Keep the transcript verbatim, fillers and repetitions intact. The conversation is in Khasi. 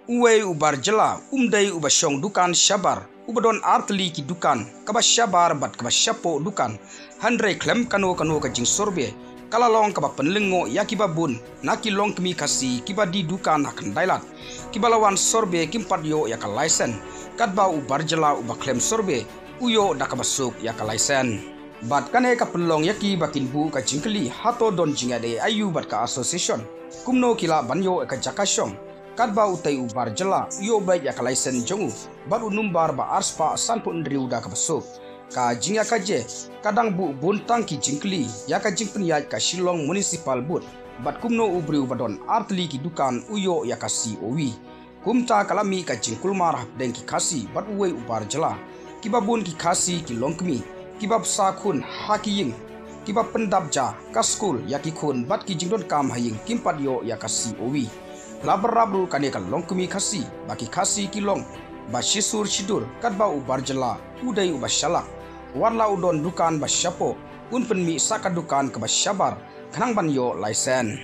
Uwei u bar jylla um dei uba shong dukan shabar, uba don artylli ki dukan, kaba shabar bad kaba shapoh dukan. Hynrei khlem kano kano ka jingsurvey ka la long kaba pynlyngngoh ïa kiba bun na ki longkmie Khasi kiba die dukan ha Khyndailad, kiba la wan survey kim pat ïoh ïa ka license. Katba u bar jylla uba khlem survey u ïoh da kaba suk ïa ka license. Bad kane ka pynlong ïa ki ba kin buh ka jingkylli, hato don jingïadei aïu bad ka association, kumno ki lah ban ïoh ïa ka jaka shong. Katba utei u bar jylla u ïoh beit ïa ka license jong u bad u number ba arspah sanphew hynriew da kaba suk. Ka jingïakajia ka dang buh bun tang ki jingkylli ïa ka jingpynïaid ka Shillong Municipal Board, bad kumno u briew ba don artylli ki dukan u ïoh ïa ka C O V. Kumta ka la mih ka jingkulmar hapdeng ki Khasi bad uwei u bar jylla. Kiba bun ki Khasi ki longkmie kiba bsa khun ha ki ïing, kiba pyndap ja ka skul ïa ki khun bad ki jingdonkam ha ïing, kim pat ïoh ïa ka C O V. La bynrap ruh kane ka longkmie Khasi ba ki Khasi ki long ba shisur shidur, katba u bar jylla u dei uba shalak. Wat la u don dukan ba shapoh, un pynmih sa ka dukan kaba shabar khnang ban ïoh license.